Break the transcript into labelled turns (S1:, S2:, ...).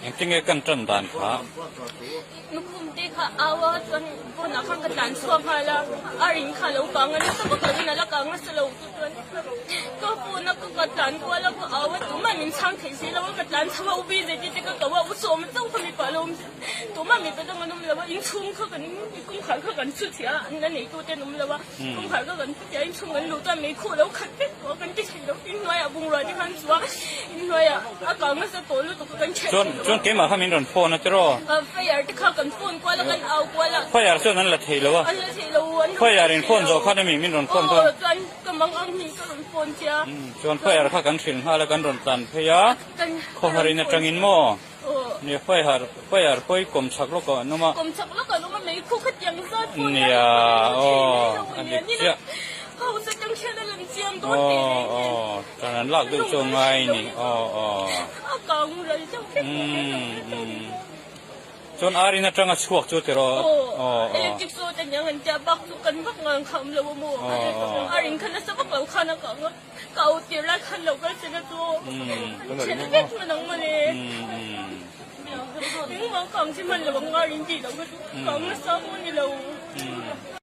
S1: Engtinge kan tan dan kha?
S2: Lukhum te kha au a, chuan pawnah khan ka tlan chhuak nghal a, a ring kha a lo kang a, nasa vak lovin a la kang nasa lo chu chuan ka phone a ka tlan kual a, ka au a, tumah min chhang thei si lo a, ka tlan chho a, u BJT te ka ko a, u sawm chauh kha mipa lo awm si. Tumah mipa dang an awm lo a, inchhung kha kan kawngkhar kha kan chhut chhiah a, an la neitu te an awm lo a, kawngkhar kha kan chhut chhiah a, inchhung kan luh chuan meikhu a lo khat vek tawh a, kan ti thei lo, inhnuaiah bungrua te khan chu a, inhnuaiah a kang nasa tawh lutuk a kan chhiat thei lo a.
S1: Chuan keimah kha min rawn phone a tiraw?
S2: Fire te kha kan phone kual a, kan au kual a.
S1: Fire chuan an la thei lo a.
S2: An la thei lo, an rawn
S1: Fire in phone zawh khan ami min rawn phone kha?
S2: Aw, chuan ka mang ang hi ka rawn phone che a.
S1: Chuan fire kha kan hrilh nghal a, kan rawn tlan phei a, khawharin atangin maw? Nia fire fire pawh i kawm chak lawk ah an awm a.
S2: Kawm chak lawk an awm a mei khu khatiang zat pawh
S1: nia aw a dik chiah.
S2: House atang hian a lang chiam dawn tih reng hian.
S1: Aw aw tan an lak deuh chu a ngai a ni aw aw.
S2: A kang ral deuh vek tawh mai lo vek tawh ni.
S1: Chuan ar in atanga chhuak chu tiraw
S2: aw aw electric saw te aniang an tia bak chu kan vak ngang kha awm lo a maw ar in kha nasa vak lo khan a kang a. Ka au tir lai khan lo kal se na chu an then vek hman ang mawle. Engmah kang chi hman lo ang a rin tih loh kha chu kang nasa pawh a ni lo.